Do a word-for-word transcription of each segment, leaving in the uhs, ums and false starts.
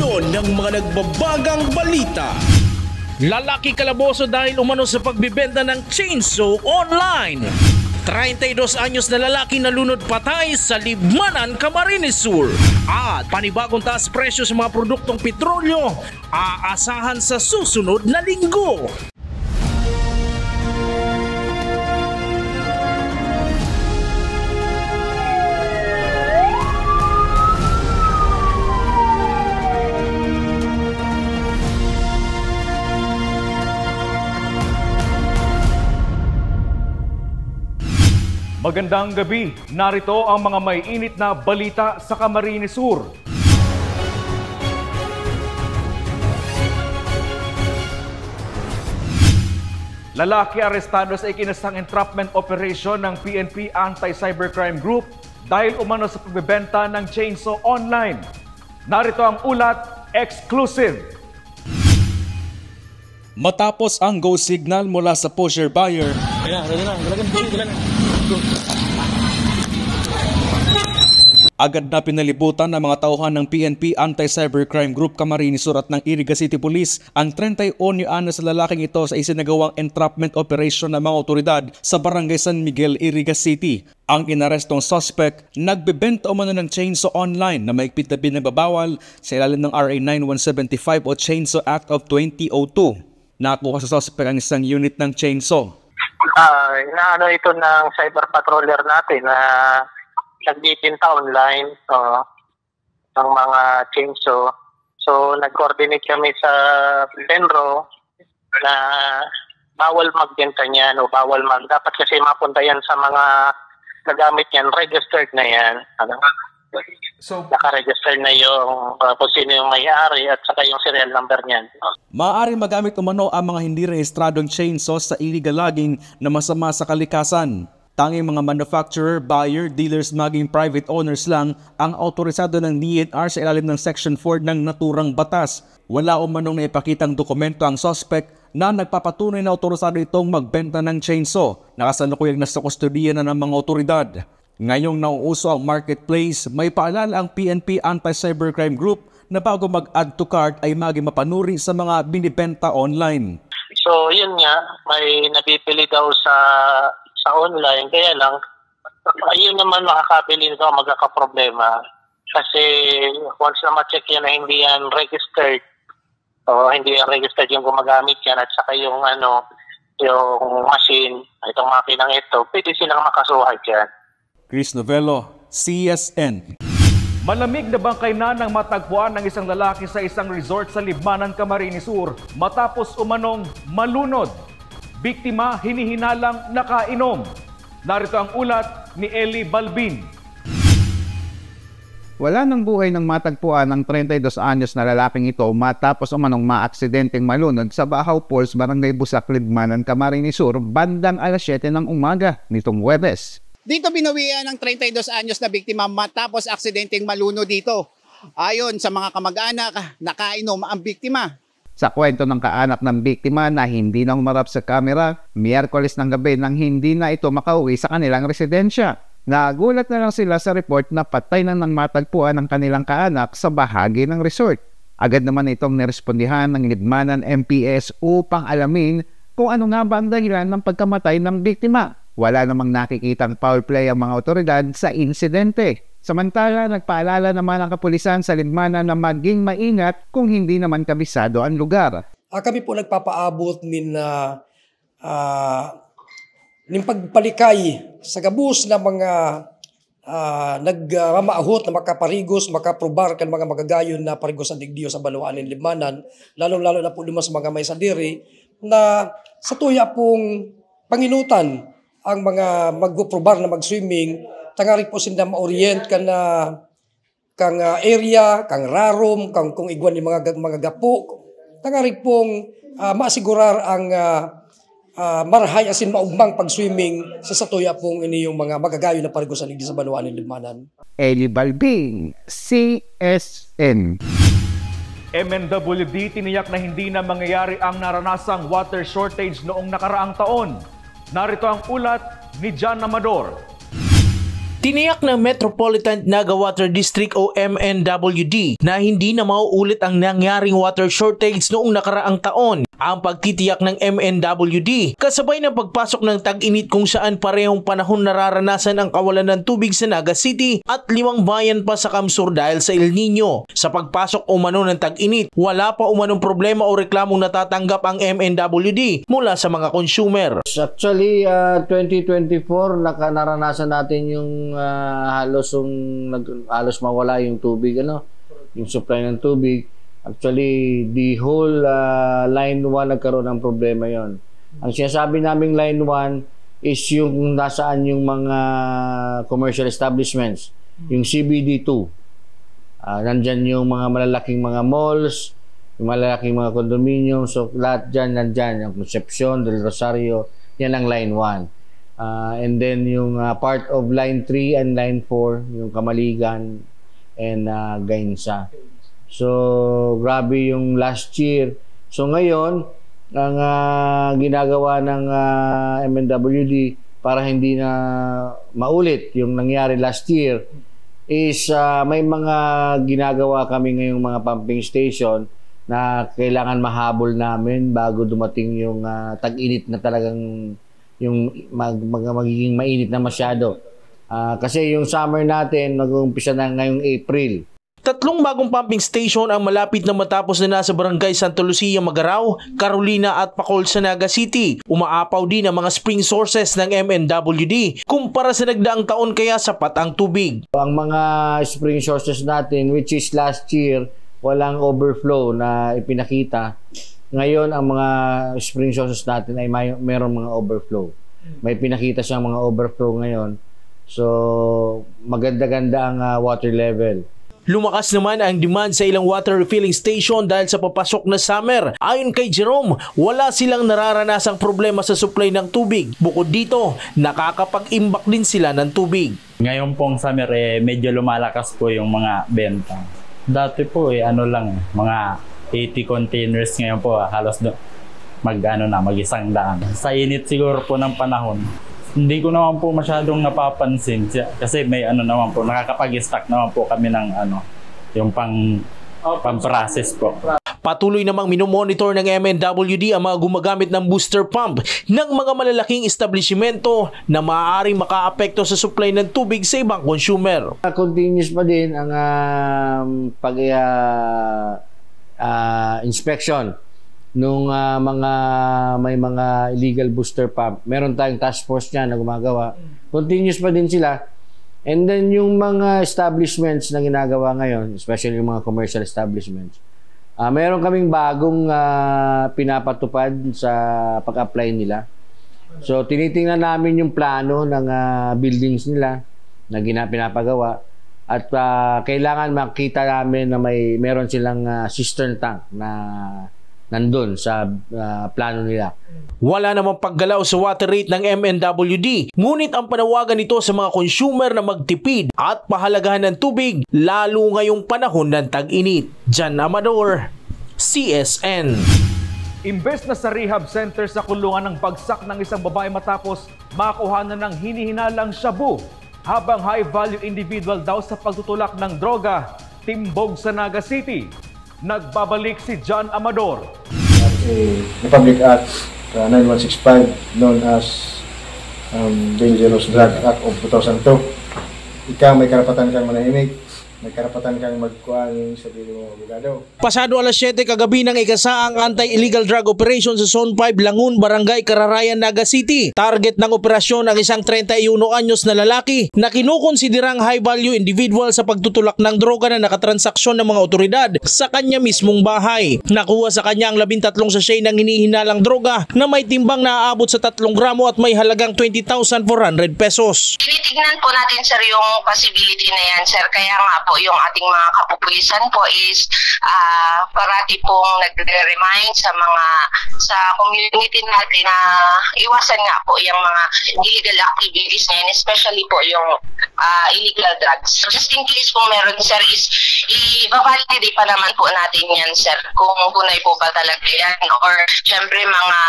Ng mga nagbabagang balita. Lalaki kalaboso dahil umano sa pagbebenta ng chainsaw online. Treinta y dos anyos na lalaki nalunod patay sa Libmanan, Camarines Sur. At panibagong taas presyo sa mga produktong petrolyo, aasahan sa susunod na linggo. Magandang gabi. Narito ang mga maiinit na balita sa Camarines Sur. Lalaki arestado sa ikinasang entrapment operation ng P N P Anti-Cybercrime Group dahil umano sa pagbebenta ng chainsaw online. Narito ang ulat, exclusive. Matapos ang go signal mula sa pusher buyer, agad na pinalibutan ng mga tauhan ng P N P Anti-Cybercrime Group Camarines Sur at ng Iriga City Police ang treinta y uno anyos na lalaking ito sa isinagawang entrapment operation ng mga otoridad sa Barangay San Miguel, Iriga City. Ang inarestong suspek nagbebenta umano ng chainsaw online na mahigpit na pinagbabawal sa ilalim ng R A nine one seven five o Chainsaw Act of twenty oh two. Nakuha sa suspek ang isang unit ng chainsaw. Ah, inaano ito ng cyber patroller natin na nagbibenta online, oo, ng mga chainsaw. So, nag-coordinate kami sa Benro na bawal magbenta niyan o bawal mag-, dapat kasi mapunta yan sa mga nagamit niyan, registered na yan. Ano? So, naka-register na yung, uh, kung sino yung may-ari at saka yung serial number niyan. Maaaring magamit umano ang mga hindi rehistradong chainsaw sa illegal logging na masama sa kalikasan. Tanging mga manufacturer, buyer, dealers maging private owners lang ang autorisado ng D N R sa ilalim ng Section four ng naturang batas. Wala umanong naipakitang dokumento ang suspek na nagpapatunay na autorisado itong magbenta ng chainsaw. Nakasalukuyang nasa kustodiya na ng mga otoridad. Ngayong nauuso ang marketplace, may paalala ang P N P Anti-Cybercrime Group na bago mag-add to cart ay maging mapanuri sa mga binibenta online. So, yun nga, may nabibili daw sa, sa online, kaya lang, ayun naman, makakabili nito, magkakaproblema. Kasi once na ma-check yan na hindi yan registered, o hindi yan registered yung gumagamit yan, at saka yung, ano, yung machine, itong makinang ito, pwede silang makasuhan dyan. Chris Novello, C S N. Malamig na bangkay na nang matagpuan ng isang lalaki sa isang resort sa Libmanan, Camarines Sur, matapos umanong malunod. Biktima, hinihinalang nakainom. Narito ang ulat ni Eli Balbin. Wala nang buhay nang matagpuan ang treinta y dos anyos na lalaking ito matapos umanong maaksidenteng malunod sa Bahaw Falls, Barangay Busak, Libmanan, Camarines Sur, bandang alas siyete ng umaga nitong Huwebes. Dito binawian ang treinta y dos anyos na biktima matapos aksidenteng malunod dito. Ayon sa mga kamag-anak, nakainom ang biktima. Sa kwento ng kaanak ng biktima na hindi na humarap sa kamera, Miyerkules ng gabi nang hindi na ito makauwi sa kanilang residensya. Nagulat na lang sila sa report na patay na nang matagpuan ang kanilang kaanak sa bahagi ng resort. Agad naman itong nirespondihan ng Libmanan M P S upang alamin kung ano nga ba ang dahilan ng pagkamatay ng biktima. Wala namang nakikitang foul play ang mga otoridad sa insidente. Samantala, nagpaalala naman ang kapulisan sa Libmanan na maging maingat kung hindi naman kabisado ang lugar. Ah, kami po nagpapaabot nin, ah, ah, nin pagpalikay sa gabos na mga, ah, nagmamahot na makaparigos, makaprobar kan mga magagayon na parigos sa digdiyo sa banwaan nin Libmanan, lalong-lalo na po duman sa mga may sadiri, na sa tuya pong panginutan ang mga magpoprobar na mag-swimming, tangarig po sinda ma-orient kan, ah, kang, ah, area, kang rarom, kang kung igwa nin mga ga-, mga gapo. Tangarig pong, ah, maasigurar ang, ah, ah, marahay asin maugmang pag-swimming sa satuya pong ini yung mga magagayon na parigos sa digdi sa banwaan nin Libmanan. Eli Balbing, C S N. M N W D tiniyak na hindi na mangyayari ang naranasang water shortage noong nakaraang taon. Narito ang ulat ni John Amador. Tiniyak ng Metropolitan Naga Water District o M N W D na hindi na mauulit ang nangyaring water shortage noong nakaraang taon. Ang pagtitiyak ng M N W D, kasabay ng pagpasok ng tag-init kung saan parehong panahon nararanasan ang kawalan ng tubig sa Naga City at limang bayan pa sa CamSur dahil sa El Niño. Sa pagpasok umano ng tag-init, wala pa umanong problema o reklamong natatanggap ang M N W D mula sa mga consumer. Actually, ah, twenty twenty-four, naka-, naranasan natin yung, ah, halos yung nag-, halos mawala yung tubig, ano, yung supply ng tubig. Actually, the whole, ah, Line one nagkaroon ng problema yon. Ang sinasabi naming Line one is yung nasaan yung mga commercial establishments, yung C B D two. Ah, nandyan yung mga malalaking mga malls, yung malalaking mga condominium. So, lahat dyan, nandyan. Yung Concepcion, Del Rosario, yan ang Line one. Ah, and then, yung, ah, part of Line three and Line four, yung Camaligan and, ah, Gainza. So, grabe yung last year. So, ngayon, ang, ah, ginagawa ng, ah, M N W D para hindi na maulit yung nangyari last year is, ah, may mga ginagawa kami ngayong mga pumping station na kailangan mahabol namin bago dumating yung, ah, tag-init na talagang yung mag-, mag-, magiging mainit na masyado. Ah, kasi yung summer natin mag-uumpisa na ngayong April. Tatlong bagong pumping station ang malapit na matapos na nasa Barangay Santa Lucia, Magarao, Carolina at Pacol sa Naga City. Umaapaw din ang mga spring sources ng M N W D kumpara sa nagdaang taon, kaya sapat ang tubig. Ang mga spring sources natin, which is last year, walang overflow na ipinakita. Ngayon, ang mga spring sources natin ay may, merong mga overflow. May pinakita siyang mga overflow ngayon. So, maganda-ganda ang, ah, water level. Lumakas naman ang demand sa ilang water refilling station dahil sa papasok na summer. Ayon kay Jerome, wala silang nararanasang problema sa supply ng tubig. Bukod dito, nakakapag-imbak din sila ng tubig. Ngayon pong summer, eh, medyo lumalakas po yung mga benta. Dati po, eh, ano lang, eh, mga eighty containers. Ngayon po, ah, halos do-, mag, ano na, mag-isang daan. Sa init siguro po ng panahon, hindi ko naman po masyadong napapansin siya. Kasi may ano naman po, nakakapag-stock naman po kami ng ano, yung pang, pang-process po. Patuloy namang minomonitor ng M N W D ang mga gumagamit ng booster pump ng mga malalaking establisimento na maaaring makaapekto sa supply ng tubig sa ibang consumer. Continuous pa din ang, um, pag, ah, ah, inspection nung, ah, mga, may mga illegal booster pump. Meron tayong task force niyan na gumagawa. Continuous pa din sila. And then, yung mga establishments na ginagawa ngayon, especially yung mga commercial establishments, ah, meron kaming bagong, ah, pinapatupad sa pag-apply nila. So, tinitingnan namin yung plano ng, ah, buildings nila na gina-, pinapagawa. At, ah, kailangan makita namin na may, meron silang, ah, cistern tank na nandun sa, ah, plano nila. Wala namang paggalaw sa water rate ng M N W D, ngunit ang panawagan nito sa mga consumer na magtipid at pahalagahan ng tubig, lalo ngayong panahon ng tag-init. Jan Amador, C S N. Imbes na sa rehab center sa kulungan ng bagsak ng isang babae matapos makuha na ng hinihinalang shabu, habang high-value individual daw sa pagtutulak ng droga, timbog sa Naga City. Nagbabalik si John Amador. Si Republic Act, uh, nine one six five, known as, um, Dangerous Drug Act of two thousand two. Ikaw, may karapatan kang manahimik, may karapatan kang magkuha ng sarili mong abogado. Pasado alas siyete kagabi nang ikasa ang anti-illegal drug operation sa Zone five Langon, Barangay Cararayan, Naga City. Target ng operasyon ang isang treinta y uno anyos na lalaki na kinukonsiderang high-value individual sa pagtutulak ng droga na nakatransaksyon ng mga otoridad sa kanya mismong bahay. Nakuha sa kanya ang labintatlong sachet ng hinihinalang droga na may timbang na aabot sa tatlong gramo at may halagang twenty thousand four hundred pesos. Tinitignan po natin, sir, yung possibility na yan, sir. Kaya nga po, yung ating mga kapupulisan po is ah, parati pong nagre-remind sa mga, sa community natin na iwasan nga po yung mga illegal activities na yan, especially po yung, ah, illegal drugs. Just in case kung meron, sir, is i-validate pa naman po natin yan, sir, kung tunay po ba talaga yan or syempre mga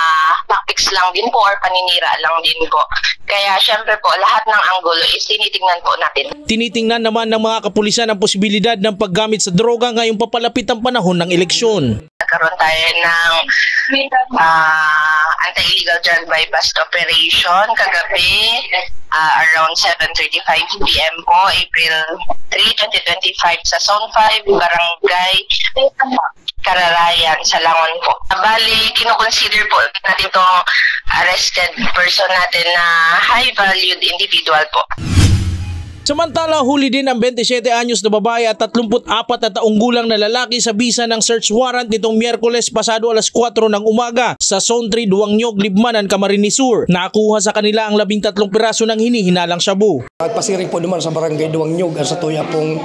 tactics lang din po or paninira lang din po. Kaya syempre po, lahat ng anggulo is tinitingnan po natin. Tinitingnan naman ng mga kapulisan ang posibilidad ng paggamit sa droga ngayong papalapit ang panahon ng eleksyon. Nagkaroon tayo ng, ah, anti-illegal drug buy-bust operation kagabi, ah, around seven thirty-five P M po, April three, twenty twenty-five, sa Zone five, Barangay Kararayan, sa Langon po. Bali, kinoconsider po natin itong arrested person natin na high-valued individual po. Samantala, huli din ang twenty-seven anyos na babae at tatlumpu't apat na taong gulang na lalaki sa bisa ng search warrant nitong Miyerkules pasado alas kwatro ng umaga sa Zone three, Duangnyog, Libmanan, Camarines Sur. Nakuha sa kanila ang labing tatlong piraso ng hinihinalang shabu. Nagpasiring po naman sa Barangay Duangnyog ang satuya pong,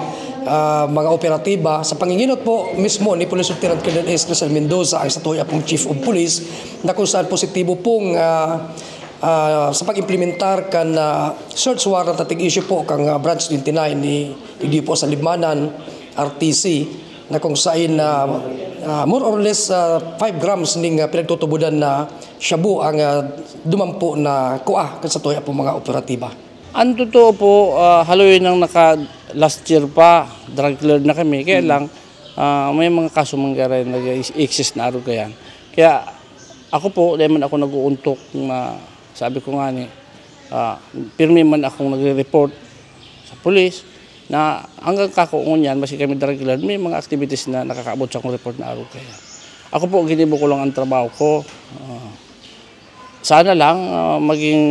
ah, mga operatiba sa panginginot po mismo ni Police Lieutenant Colonel S. Crisel Mendoza, ang satuya pong Chief of Police, na kung saan positibo pong, ah, ah, sa pag-implementar kan, ah, search warrant na tig-issue po kang, ah, Branch twenty-nine ni Igdi po sa Libmanan, R T C, na kung sain na, ah, more or less, ah, five grams ning, ah, pinagtutubodan na shabu ang, ah, dumampo na kua kan satuya pong mga operatiba. Ang totoo po, ah, haloy nang naka last year pa, drug cleared na kami. Kaya lang, ah, may mga kaso man kaya nag-exist na arog kayan. Kaya ako po, dahil man ako nag-uuntok na sabi ko nga ni, ah, pirmi man akong nagre-report sa pulis na hanggang kakuungon yan, maski kami drug cleared, may mga activities na nakakaabot sa akong report na arog kaya. Ako po, ginibo ko lang ang trabaho ko. Ah, sana lang, ah, maging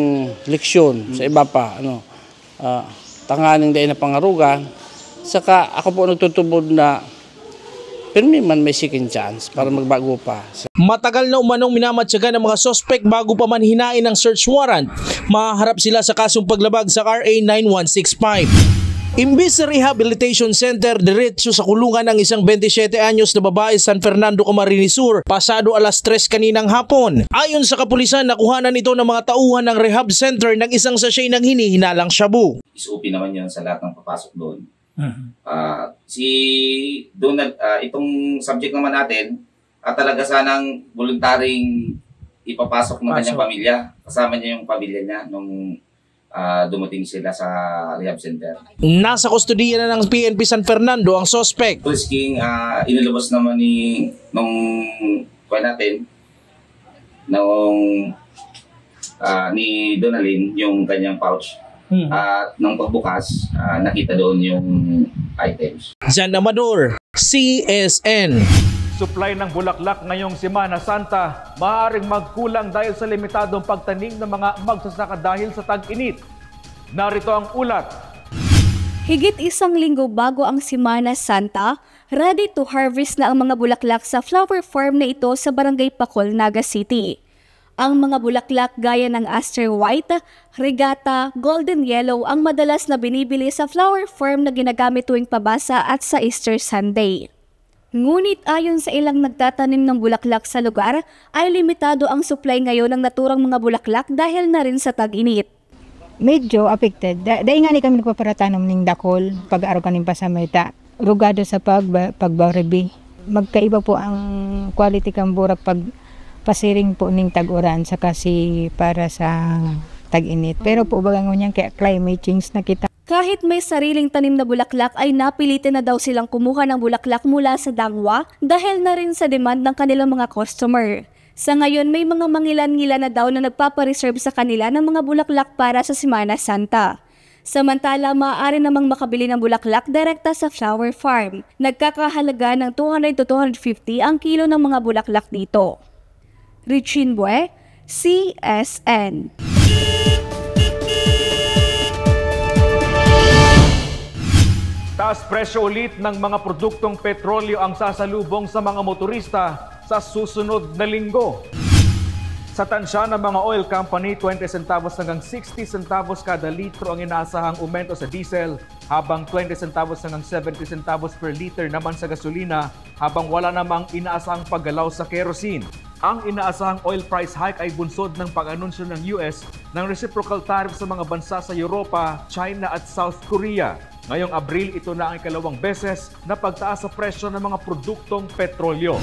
leksyon sa iba pa, ano. Ah, tanganing dai na pangarugan. Saka ako po nagtutubod na pirmi man may second chance para magbago pa. Matagal na umanong minamatyagan ang mga suspek bago pa man hinain ang search warrant. Mahaharap sila sa kasong paglabag sa R A nine one six five. Imbis sa rehabilitation center, diretso sa kulungan ang isang twenty-seven anyos na babae sa San Fernando, Camarines Sur, pasado alas tres kaninang hapon. Ayon sa kapulisan, nakuhanan ito ng mga tauhan ng rehab center ng isang sachet ng hinihinalang shabu. S O P naman yon sa lahat ng papasok doon. Mhm. Ah, si Donald, ah, itong subject naman natin, at talaga sanang voluntaring ipapasok ng kanyang Pasok. pamilya. Kasama niya yung pamilya niya nung, ah, dumating sila sa rehab center. Nasa kustodiya na ng P N P San Fernando ang suspect. First King, ah, inilabas naman ni, nung, kuwan natin, nung, ah, ni Donalyn yung kanyang pouch. Hmm. At nung pagbukas, ah, nakita doon yung items. Jan Amador, C S N. Supply ng bulaklak ngayong Semana Santa maaaring magkulang dahil sa limitadong pagtanim ng mga magsasaka dahil sa tag-init. Narito ang ulat. Higit isang linggo bago ang Semana Santa, ready to harvest na ang mga bulaklak sa flower farm na ito sa Barangay Pacol, Naga City. Ang mga bulaklak gaya ng Aster White, Regata, Golden Yellow ang madalas na binibili sa flower farm na ginagamit tuwing pabasa at sa Easter Sunday. Ngunit ayon sa ilang nagtatanim ng bulaklak sa lugar, ay limitado ang supply ngayon ng naturang mga bulaklak dahil na rin sa tag-init. Medyo affected. Da-, dai ngani kami nagpaparatanom ning dakul, pag-aro kaning pasamita. Rugado sa pagba-, pagbarbi. Magkaiba po ang quality kan burak pag pasiring po ning tag-uran saka si para sa tag-init. Pero po, baga ngunyan, kaya climate change na kita. Kahit may sariling tanim na bulaklak, ay napilitan na daw silang kumuha ng bulaklak mula sa dangwa dahil na rin sa demand ng kanilang mga customer. Sa ngayon, may mga mangilan-ngilan na daw na nagpapareserve sa kanila ng mga bulaklak para sa Semana Santa. Samantala, maaari namang makabili ng bulaklak direkta sa flower farm. Nagkakahalaga ng two hundred to two hundred fifty ang kilo ng mga bulaklak dito. Richin Bue, C S N. Taas presyo ulit ng mga produktong petrolyo ang sasalubong sa mga motorista sa susunod na linggo. Sa tansya ng mga oil company, twenty centavos hanggang sixty centavos kada litro ang inaasahang umento sa diesel, habang twenty centavos hanggang seventy centavos per liter naman sa gasolina, habang wala namang inaasahang paggalaw sa kerosene. Ang inaasahang oil price hike ay bunsod ng pag-anunsyo ng U S ng reciprocal tariff sa mga bansa sa Europa, China at South Korea. Ngayong Abril, ito na ang ikalawang beses na pagtaas sa presyo ng mga produktong petrolyo.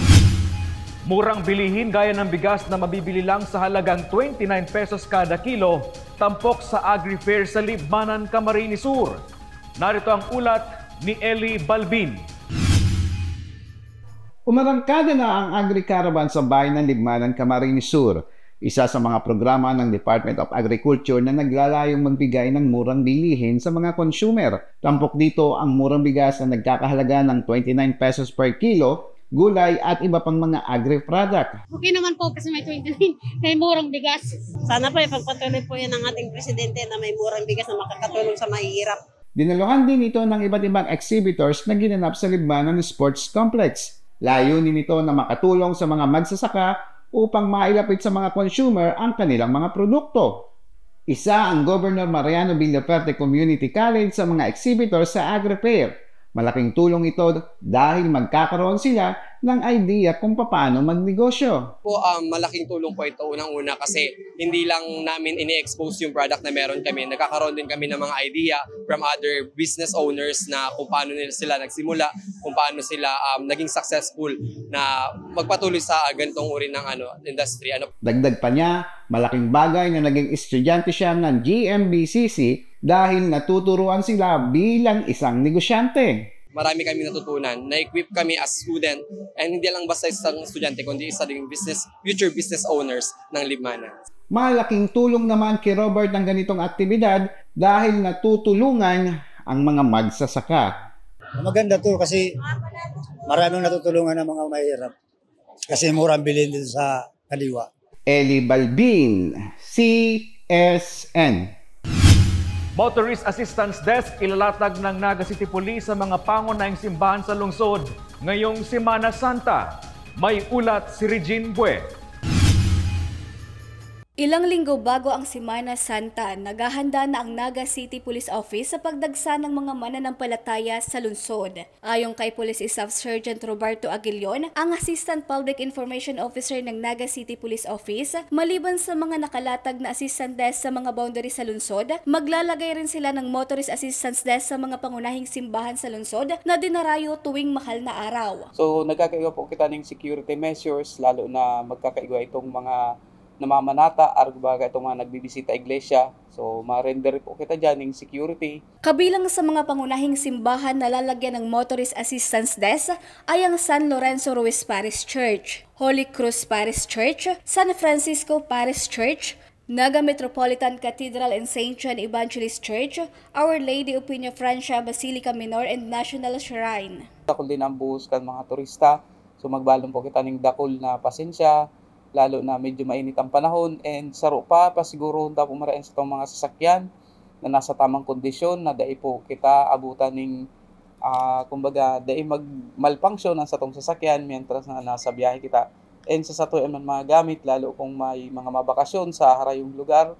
Murang bilihin gaya ng bigas na mabibili lang sa halagang twenty-nine pesos kada kilo, tampok sa Agri-Fair sa Libmanan, Camarines Sur. Narito ang ulat ni Eli Balbin. Umarangkada na ang Agri-Caravan sa Bayan ng Libmanan, Camarines Sur, isa sa mga programa ng Department of Agriculture na naglalayong magbigay ng murang bilihin sa mga consumer. Tampok dito ang murang bigas na nagkakahalaga ng twenty-nine pesos per kilo, gulay at iba pang mga agri-product. Okay naman po kasi may twenty-nine, may murang bigas. Sana po ipagpatuloy po yan ng ating presidente na may murang bigas na makakatulong sa mahihirap. Dinaluhan din ito ng iba't ibang exhibitors na ginanap sa Libmanan Sports Complex. Layunin nito na makatulong sa mga magsasaka upang mailapit sa mga consumer ang kanilang mga produkto. Isa ang Governor Mariano Villaferte Community College sa mga exhibitors sa Agri-Fair. Malaking tulong ito dahil magkakaroon sila ng idea kung paano magnegosyo. Po, um, malaking tulong po ito unang-una kasi hindi lang namin ini-expose yung product na meron kami. Nagkakaroon din kami ng mga idea from other business owners na kung paano nila sila nagsimula, kung paano sila um, naging successful na magpatuloy sa ganitong uri ng ano industry. Ano Dagdag pa niya, malaking bagay na naging estudyante siya ng G M B C C dahil natuturuan sila bilang isang negosyante. Marami kami natutunan. Na-equip kami as student and hindi lang basta isang estudyante kundi isa ding business, future business owners ng Libmanan. Malaking tulong naman kay Robert ang ganitong aktibidad dahil natutulungan ang mga magsasaka. Maganda to kasi maraming natutulungan ng mga mahirap. Kasi murang bilhin din sa kaliwa. Eli Balbin, C S N. Motorist Assistance Desk ilalatag ng Naga City Police sa mga pangunahing simbahan sa lungsod ngayong Semana Santa. May ulat si Regine Bue. Ilang linggo bago ang Semana Santa, naghahanda na ang Naga City Police Office sa pagdagsa ng mga mananampalataya sa lungsod. Ayon kay Police Staff Sergeant Roberto Aguilion, ang Assistant Public Information Officer ng Naga City Police Office, maliban sa mga nakalatag na assistant desk sa mga boundary sa lungsod, maglalagay rin sila ng motorist assistance desk sa mga pangunahing simbahan sa lungsod na dinarayo tuwing mahal na araw. So nagkakaigwa po kita ning security measures, lalo na magkakaigwa itong mga namamanata, arog baga itong mga nagbibisita iglesia. So ma-render po kita dyan ning security. Kabilang sa mga pangunahing simbahan na lalagyan ng Motorist Assistance Desk ay ang San Lorenzo Ruiz Parish Church, Holy Cross Parish Church, San Francisco Parish Church, Naga Metropolitan Cathedral and Saint John Evangelist Church, Our Lady of Peñafrancia Basilica Minor and National Shrine. Dakul din ang buhos kan mga turista, so magbalon po kita ning dakul na pasensya, lalo na medyo mainit ang panahon, and saro pa, pasigurohon ta po marain sa itong mga sasakyan na nasa tamang kondisyon, na dai po kita abutan ning, ah, kumbaga, dai mag-malfunction ang satong sasakyan mientras na nasa biyahe kita. And sa satoy man mga gamit, lalo kung may mga mabakasyon sa harayong lugar,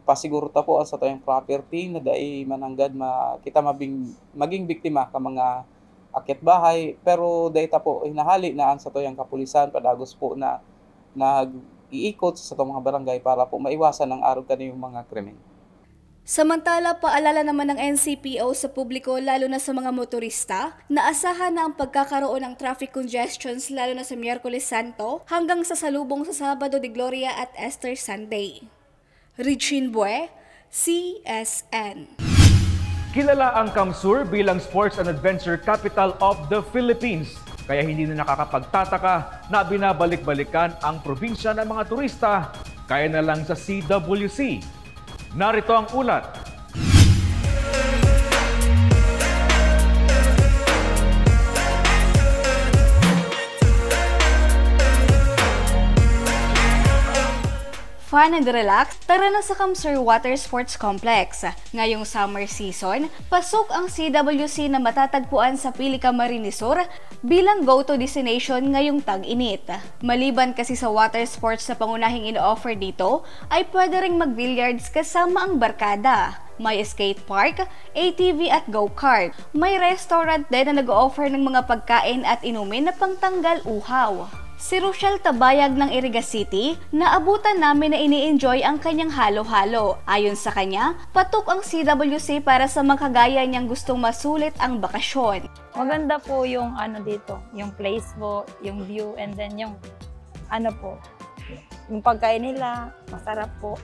pasiguro ta po ang satuyang property na dai mananggad ma, kita mabing, maging biktima ka mga akyat bahay, pero dai ta po hinahali na ang satuyang kapulisan padagos po na nag-iikot sa satong mga barangay para po maiwasan ang arog kaniyong mga krimen. Samantala, paalala naman ng N C P O sa publiko, lalo na sa mga motorista, na asahan na ang pagkakaroon ng traffic congestions, lalo na sa Miyerkules Santo hanggang sa salubong sa Sabado de Gloria at Easter Sunday. Regine Bue, C S N. Kilala ang CamSur bilang Sports and Adventure Capital of the Philippines, kaya hindi na nakakapagtataka na binabalik-balikan ang probinsya ng mga turista, kaya na lang sa C W C. Narito ang ulat. Fun and relax, tara na sa Kamsur Water Sports Complex. Ngayong summer season, pasok ang C W C na matatagpuan sa Pili Camarines Sur bilang go-to destination ngayong tag-init. Maliban kasi sa water sports na pangunahing ino-offer dito, ay pwede ring mag-billiards kasama ang barkada. May skate park, A T V at go-kart. May restaurant din na nag-o-offer ng mga pagkain at inumin na pangtanggal uhaw. Si Rochelle Tabayag ng Iriga City, naabutan namin na ini-enjoy ang kanyang halo-halo. Ayon sa kanya, patok ang C W C para sa mga kagaya niyang gustong masulit ang bakasyon. Maganda po yung ano dito, yung place po, yung view, and then yung ano po, yung pagkain nila, masarap po.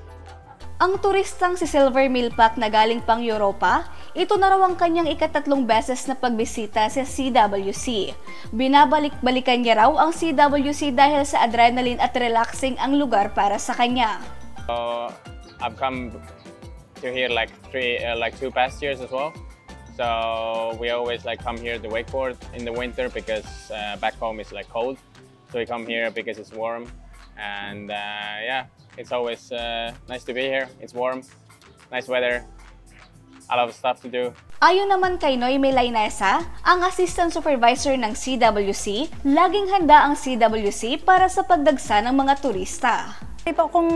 Ang turistang si Silver Milpak na galing pang Europa, ito na raw ang kanyang ikatatlong beses na pagbisita sa C W C. Binabalik-balikan niya raw ang C W C dahil sa adrenaline at relaxing ang lugar para sa kanya. So I've come to here like three, uh, like two past years as well. So we always like come here to wakeboard in the winter because uh, back home is like cold. So we come here because it's warm, and uh, yeah, it's always uh, nice to be here. It's warm, nice weather, a lot of stuff to do. Ayon naman kay Noy Melainesa, ang assistant supervisor ng C W C, laging handa ang C W C para sa pagdagsa ng mga turista. Kasi po kung,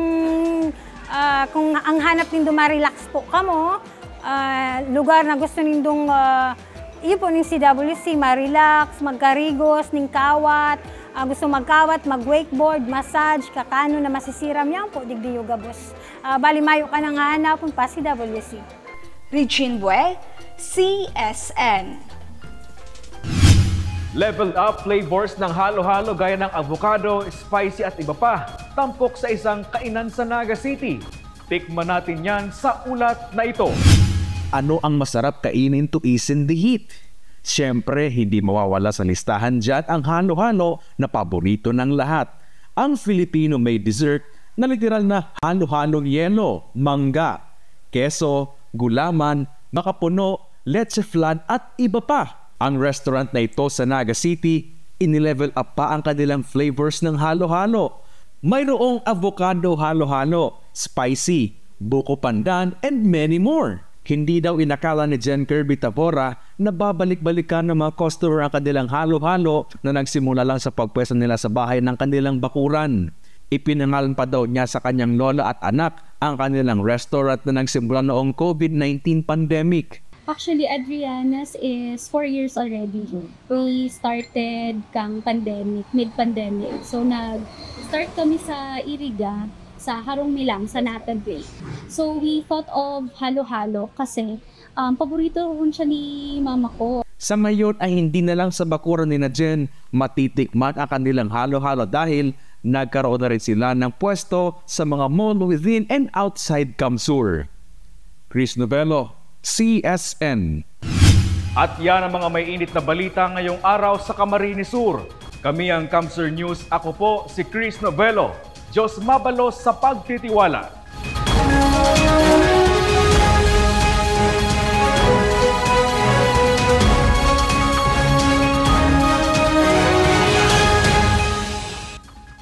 ah, kung ang hanap nindo ma-relax po kamo, ah, lugar na gusto nindong, ah, iyo po ning C W C, ma-relax, magkarigos, ning kawat, ah, gusto magkawat, mag-wakeboard, massage, kakano na masisiram yan po, digdi iyo gabos. Ah, bali mayo ka nang hahanapon pa, C W C. Regine Bue, C S N. Leveled up flavors ng halo-halo gaya ng avocado, spicy at iba pa, tampok sa isang kainan sa Naga City. Tikman natin yan sa ulat na ito. Ano ang masarap kainin to ease the heat? Siyempre, hindi mawawala sa listahan dyan ang halo-halo na paborito ng lahat. Ang Filipino-made dessert na literal na halo-halong yelo, mangga, keso, gulaman, makapuno, leche flan at iba pa. Ang restaurant na ito sa Naga City, inilevel up pa ang kanilang flavors ng halo-halo. Mayroong avocado halo-halo, spicy, buko pandan, and many more. Hindi daw inakala ni Jen Kirby Tavora na babalik-balikan ng mga customer ang kanilang halo-halo na nagsimula lang sa pagpwesto nila sa bahay ng kanilang bakuran. Ipinangalan pa daw niya sa kanyang lola at anak ang kanilang restaurant na nagsimula noong COVID nineteen pandemic. Actually, Adriana's is four years already. We started kang pandemic, mid-pandemic. So, nag-start kami sa Iriga, sa Harong Milang, sa Natabey. So, we thought of halo-halo kasi um, paborito rin siya ni mama ko. Sa ngayon ay hindi na lang sa bakuran ni na Jen matitikman ang kanilang halo-halo dahil nagkaroon na rin sila ng pwesto sa mga mall within and outside Kamsur. Chris Novello, C S N. At yan ang mga may init na balita ngayong araw sa Camarines Sur. Kami ang Kamsur News. Ako po si Chris Novello. Diyos mabalos sa pagtitiwala.